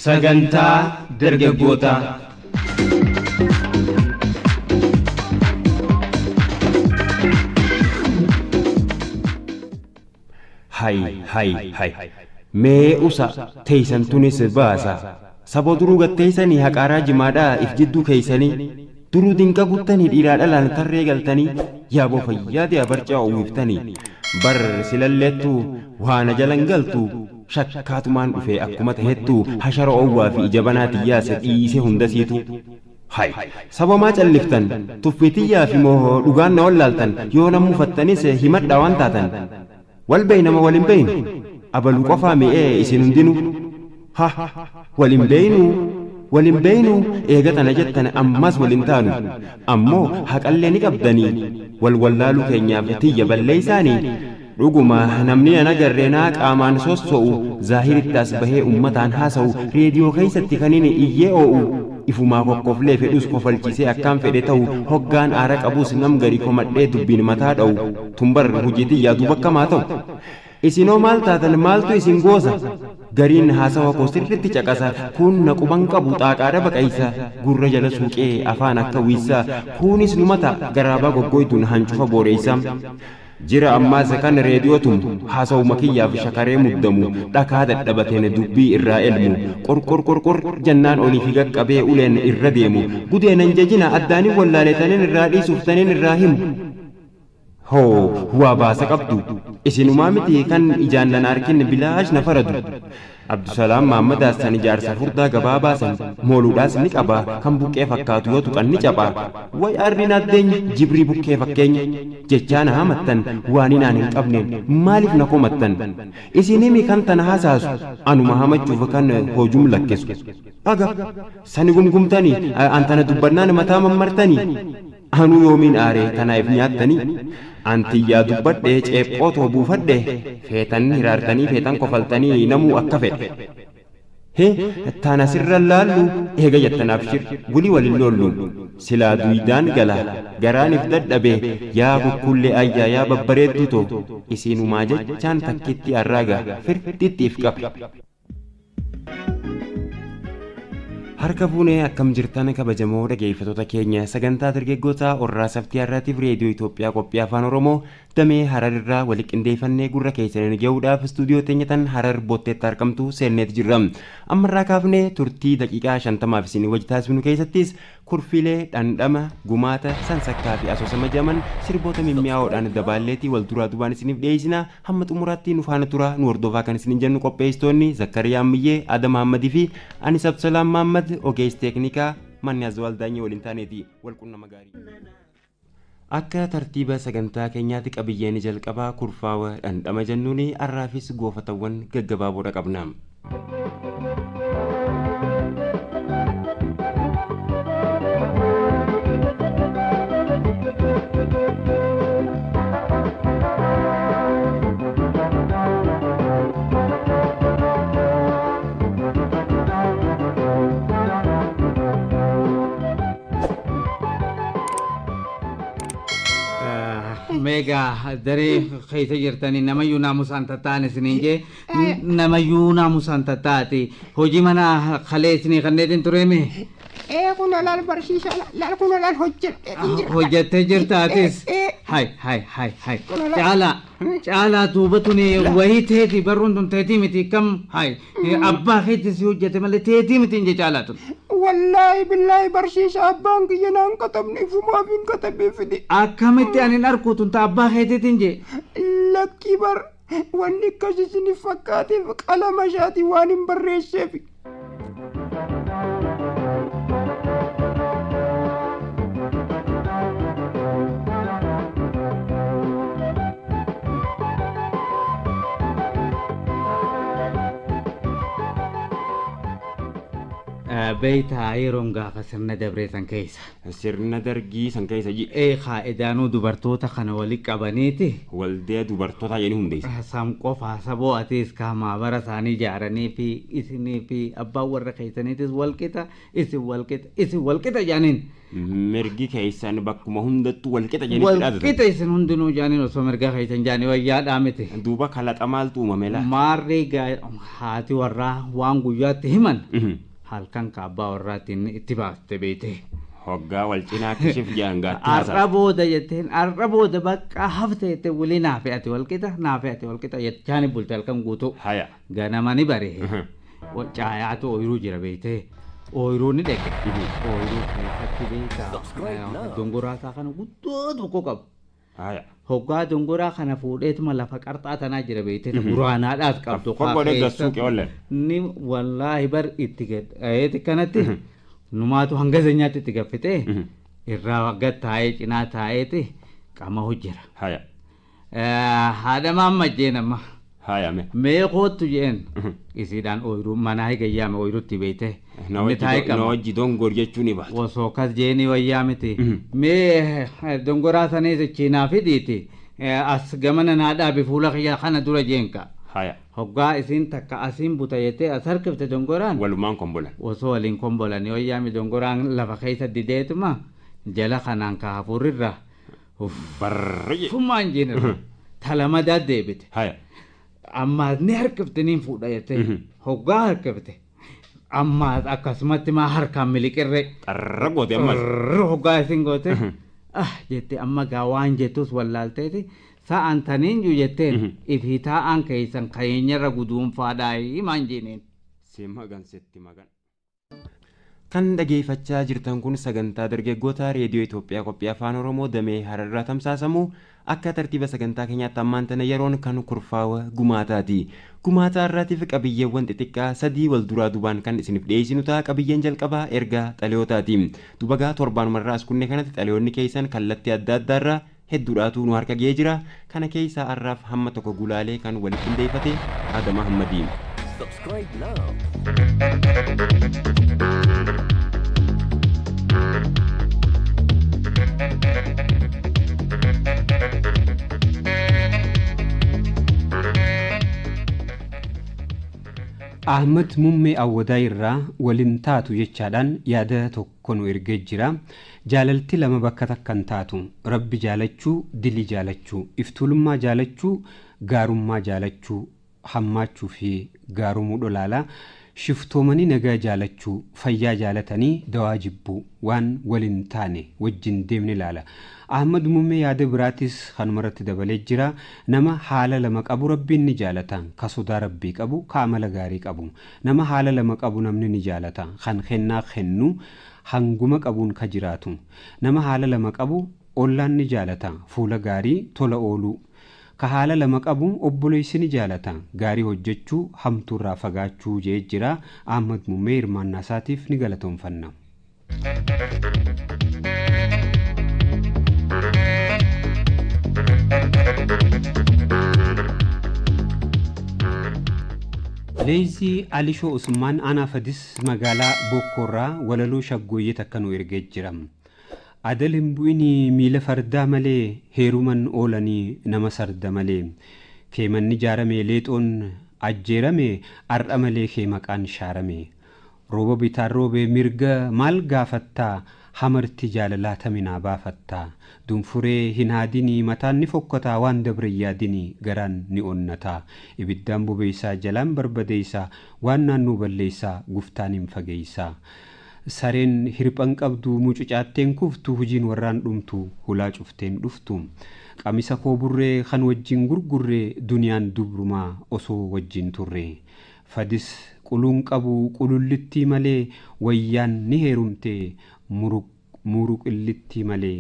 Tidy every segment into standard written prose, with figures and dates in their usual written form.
Sagantaa dargaggootaa. Hay hay hay mee usa teeysan tunis baasa sabo duruu gatteeysanii haqaaraa jimaadhaa if jidduu keeysanii duruu dinqa guttanii dhiiraa dhalaan tarree galtanii yaaboo fayyaadee barcaa uwwiftanii bar silalleettu waana jalan galtu shakkaatumaan dhufe akkuma tahettu hashara owwaa fi ija banaa tiyyaasa dhiise hundasiitu. Hay sabamaa calliftan tuffitiyyaa fi moo dhugaan na wallaaltan yoo na mufattanis himadhaa waan taatan wal beeynama walin beeynu abaluu qofaa mi'ee isin hundinu ha walin beeynu walin beeynu eega tana jettan ammas walin taanu ammoo haqallee ni qabdanii wal wallaaluu keenyaaf tiyya balleeysaanii dhuguma namni nan agarreenaa qaamaan sosso'u zaahiritti as bahee ummataan haasa'u reediyoo keessatti kan inni iyyee oo'u ifumaa kokkoflee fedhus kofalchisee akkaan fedhe ta'u hoggaan aara qabus nam gari komadhee dubbiin mataa dha'u tumbar hojii yaadu bakka maa ta'u isinoo maal taatan maaltu isin goosa gariin haasawa koo sirritti caqasa kun na quban qabu xaaqaadha baqaysa gurra jala suuqee afaan akka wiisaa kunis numata garaabaa goggoytuun hancufa booreysa jira ammaas kan reediyootum haasawuma kiyyaaf shakaree muddamu dhakaa dadhabateen dubbii irraa elmu qorqor qorqor jennaan olii fi qaqqabee uleen irra deemu gudeenan jajina addaanin wallaaletaniin irraa dhiisuuf taniin irraa himu hoo waa baasa qabdu isinumaa miti kan ijaan nan arkin bilaash na faradu Abdusalaam Mahammadaas san ijaarsa furdaa gabaabaa san mooluudhaas ni qaba kan buqqee fakkaatu yoo tuqan ni capha way arri naaddeenya jibrii buqqee fakkeenya jechaa na hamattan waan inaan hin qabneen maaliif na komattan isinimi kan tana hasaasu anuma hamachuuf kan hojum lakkisu aga sani gumgumtanii an tana dubbannaan mataa mammartanii anuu yoomiin aaree tanaaf nyaattanii antiyyaa dubbadhee ceephootoo buufadhe feetan hiraartanii feetan kofaltanii namuu akka fedhe he tana sirra laallu eega jettanaaf shir wulii walin lollu silaa duydaan gala garaaniif dadhabe yaa kukkullee ayyaa yaa babbareeddu too isinumaa jechaan takkitti arraaga firtitti if qabe. Harka fuunee akkam jirtan kabajamoo dhaggeeffattoota keenya sagantaa dargaggoota orraa saftii har'aatiif reediyoo Itoophiyaa qophii afaan Oromoo damee Harar irraa waliin qindeeffannee gurra keessaniin gahuudhaaf istuudiyoo teenya tan Harar Bootteetti argamtu seenneet jirra. Ammarraa kaafnee turtii daqiiqaa 50 isin wajji taasifnu keessattis kurfilee dhandhama gumaata sansakkaa fi asoosama jaman sirboota mimmi'aawoodhaan dabaalleetii wal duraa duubaan isiniif dhiyeessina hamma xumuraatti nu faana tura nu hordofaa kan isinin jennu qopheessitoonni Zakkariyaa Ammiyyee, Adam Mahammadii fi Anis Abdusalaam Mahammad ogeessa teeknikaa manni Azwaal Daanyee waliin taaneeti wal qunnama gaarii. Akka tartiiba sagantaa keenyaatti qabiyyeen jalqabaa kurfaawa dhandhama jennuun arraafis goofatawwan gaggabaaboodha qabna. Mega daree keessa jirtanii namayyuu naamusaan tattaane isiniin jee namayyuu naamusaan tattaate hojii mana kalee isinii kanneetiin tureeme. Ee kun laal barsiisa laal kun laal hojjedhee jira. Hojjettee jirta atis. Hay hay hay hay caalaa caalaa duuba tuni wayii teeti barruun tun teetii miti kam hay abbaa keetti si hojjete malee teetii miti hin jee caalaa tun. Wallaahi billaahi barsiisa abbaan kiyya naan katabne ifumaaf hin katabee fide. Akkamitti ani hin arku tun ta abbaa keetiitiin jee. Lakkii bar wanni akkas isiniif fakkaateef qalama isaatii waan hin barreesseef. Beeytaa yeroon gaafa sirna dabree san keessa. Sirna dargii san keessa ji. Ee kaa'idaanuu dubartoota kana walitti qabaniiti. Waldee dubartoota jedhanii hundeessa. Sam qofaa saboo atiis kaamaa bara isaanii ijaaranii fi isinii fi abbaan warra keessaniitis walqixa isin walqixa isin walqixa jedhaniin. Mirgi keessan bakkuma hundattuu walqixa jedhanii Walqixa isin hundinuu jedhaniin osoo mirga keessan jedhanii wayyaadhaa miti. Duuba kalaqa maaltu uumame laa? Maarree haati warraa waan guyyaatti himan. Halkan ka abbaa warraatiin itti baaste beekte. Hoggaa wal cinaa kishif jedhan gaatti haasaa. Har'a booda jetteen har'a booda bakka hafte jette wulii naa fe'ate walqixa naa fe'ate walqixa jechaani bulte halkan guutuu. Haya. Ganama ni baree. Caayaatu ooyiruu jira beekte. Ooyiruu ni dhaqe. Ooyiruu keessatti beektaa. Dongoraa isaa kana guddoo tokko qabu. Haya. Hoggaa dongoraa kana fuudheetuma lafa qarxaa tanaa jira beekte buraanaadhaas qabdu. Qoqqoodee gassuuqee oolan. Ni wallaahi bar itti gadhayeeti kanatti numaatu hanga seenyaatti itti gaffitee irraa gad taa'ee cinaa taa'eeti qama hojjira. Haya. Haadha maamma jeen amma. Haya mee. Mee koottu jeen isiidhaan ooyiruu manaa higayyaame ooyiruutti beekte. Na wajji dongor jechuun ni baata. Osoo kas jeeni wayyaa miti. Mee dongoraa saniis chiinaa fidiiti. As gamana naa dhaabi fuula kiyya kana dura jeenka. Haya. Hoggaa isiin takka asiin buta jettee as harkifte dongoraan. Walumaan kombolan. Osoo waliin kombolan yoo yaami dongoraan lafa keessa dideetuma jala kanaan ka hafuurrirra. Barri. Fummaan jeenirra. Talama deebite. Haya. Ammaas ni harkifte niin fuudha jettee. Hoggaa harkifte. Ammaas akkasumatti maa harkaan miliqirre. Xarra goote ammas. Xarra hoggaa isin goote. Ah jette amma gaa waan jettus wallaalteeti. Sa'aan taniin ju jetteen ifii taa'aan keessan kayeenyarra guduunfaadhaa himaan jeeneen. Si magan sitti magan. Kan dhageeffachaa jirtan kun sagantaa dargaggoota reediyoo Itoophiyaa qophii afaan Oromoo damee Hararraa tamsaasamu akka tartiiba sagantaa keenyaatti ammaan tana yeroon kan kurfaawa gumaataati. Gumaataa irraatiif qabiyyeewwan xixiqqaa sadii wal duraa duubaan kan isiniif dhiyeessinu ta'a. Qabiyyeen jalqabaa ergaa xaliyootaati. Dubagaa torbaanumarraa as kunne kanatti xaliyoonni keessan kallattii adda addaarraa hedduudhaatu nu harka ga'ee jira. Kana keessaa har'aaf hamma tokko gulaalee kan walitti qindeeffate Adama Ahmadiin. Subscribe now. Ahmad Muummee Awwadaa irraa waliin taatu jechaadhaan yaada tokko nu ergee jira. Jaalalti lama bakka takkan taatu. Rabbi jaalachuu, dili jaalachuu, iftuulummaa jaalachuu, gaarummaa jaalachuu, hammaachuu fi gaarumuu dholaalaa. Shiftoomanii nagaa jaalachuu, fayyaa jaalatanii dawaa jibbuu waan waliin taane wajjin deemne ilaala. Ahmad Muummee yaada biraatis kanumarratti dabalee jira. Nama haala lama qabu rabbiin ni jaalata. Ka sodaa rabbii qabu, ka amala gaarii qabu. Nama haala lama qabu namni ni jaalata. Kan kennaa kennu hanguma qabuun ka jiraatu. Nama haala lama qabu ollaan ni jaalata. Fuula gaarii tola ooluu. Ka haala lama qabu obboleessi ni jaalata. Gaarii hojjechuu hamtuurraa fagaachuu jee jira. Ahmad Muummee hirmaannaa isaatiif ni galatoomfanna. Leezii Alishoo Usmaan aanaa Fadis magaalaa Bokkoorraa walaloo shaggooyyee takka nu ergee jira. Adal hin bu'inii miila fardaa malee heeruman oolanii nama sarda malee keemanni jaarame leexoon ajjeerame har'a malee kee maqaan shaarame rooba bitaan roobee mirga maal gaafattaa hamarti jaalalaa taminaa baafattaa dunfuree hin haadinii mataan ni fokkataa waan dabre yaadinii garaan ni onnataa ibiddaan bobeessaa jalaan barbadeessaa waan naannoo balleessaa guftaan hin fageessaa. Sareen hirphan qabdu mucucaatteen kuftu hojiin warraan dhumtu hulaa cufteen dhuftu qamisa koo burree kan wajjin gurgurree duniyaan dubrumaa osoo wajjin turre fadis quluun qabu qulullittii malee wayyaan ni heerumte muruqillittii malee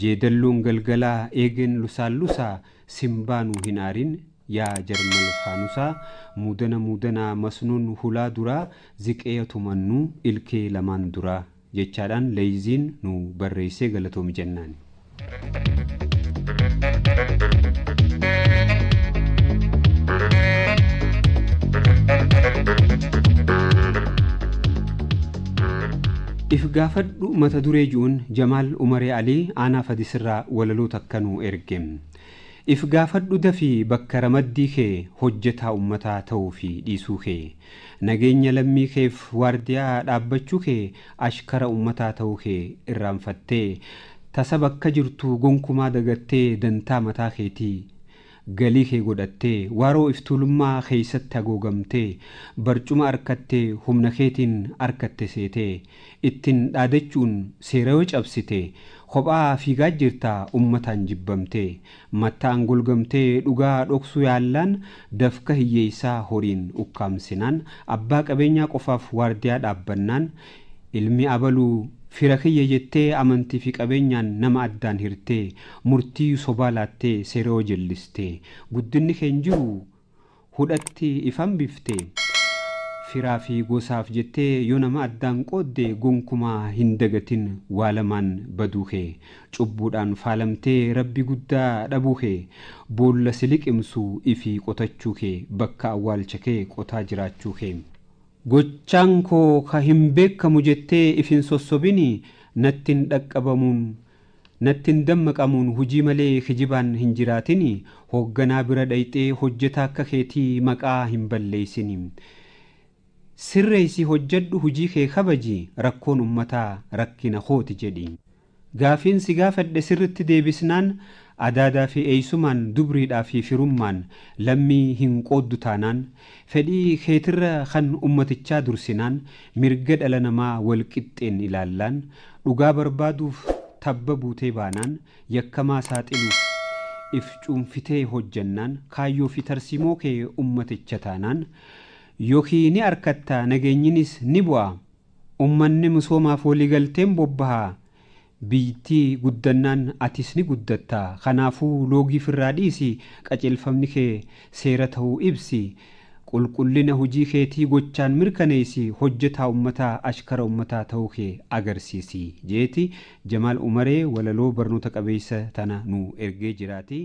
jeedalloon galgalaa eegeen lusaallusaa simbaanuu hin aarin yaa jarmal faanusaa muudana muudanaa masnuun hulaa duraa ziqee tumannuu ilkee lamaan duraa jechaadhaan leeyiziin nu barreessee galatoomi jennaan. If gaafadhu mata duree ji'uun Jamaal Umaree Alii aanaa Fadisirraa walaloo takka nuu erge. If gaafadhu dafii bakka ramaddii kee hojjetaa ummataa ta'uu fi dhiisuu kee, nageenya lammii keef waardiyaa dhaabbachuu kee, ashkara ummataa ta'uu kee irraanfattee, tasa bakka jirtu gonkumaa dagattee, dantaa mataa keetii galii kee godhattee, waaroo iftuulummaa keeysatti hagoogamtee, barcuma arkattee humna keetiin arkatte seetee ittiin dhaadachuun seera yoo cabsite, kophaa fiigaa jirtaa ummataan jibbamtee, mattaan golgamtee dhugaa dhoksuu yaallaan, dafka hiyyeessaa horiin ukkaamsinaan, abbaa qabeenyaa qofaaf waardiyaa dhaabbannaan, ilmi abaluu fira kiyya jettee amantii fi qabeenyaan nama addaan hirtee, murtii sobaa laattee seera yoo jellistee, guddinni kee hin jiru hudhatti ifan biftee, firaa fi gosaaf jettee yoo nama addaan qoodde, gonkumaa hin dagatin waa lamaan baduu kee, cubbuudhaan faalamtee rabbi guddaa dhabuu kee, boolla si liqimsu ifii qotachuu kee, bakka awwaalcha kee qotaa jiraachuu kee. Gochaan koo ka hin beekamu jettee if hin sossobini, nattiin dhaqqabamuun nattiin dammaqamuun hujii malee kijibaan hin jiraatini, hoogganaa bira dhayxee hojjetaa akka keetii maqaa hin balleeysini. Sirreessi hojjedhu hujii kee kabaji, rakkoon ummataa rakkina kooti jedhi. Gaafiin si gaafadhe sirritti deebisnaan, adaadaa fi eeysumaan dubriidhaa fi firummaan lammii hin qooddu taanaan, fedhii keetirra kan ummatichaa dursinaan, mirga dhala namaa wal qixxeen ilaallaan, dhugaa barbaaduuf tabba buutee baanaan, yakkamaa saaxiluuf if cuunfitee hojjannaan, kaayyoo fi tarsiimoo kee ummaticha taanaan, yookiin ni arkatta nageenyinis ni bu'a, ummanni misoomaaf waliigalteen bobbaha, biyyittii guddannaan atis ni guddatta. Kanaafuu loogii firraa dhiisi, qajeelfamni kee seera ta'uu ibsi, qulqullina hojii keetii gochaan mirkaneessi, hojjetaa ummataa ashkara ummataa ta'uu kee agarsiisi jeeti. Jamaal Umaree walaloo barnoota qabeessa tana nu ergee jiraati.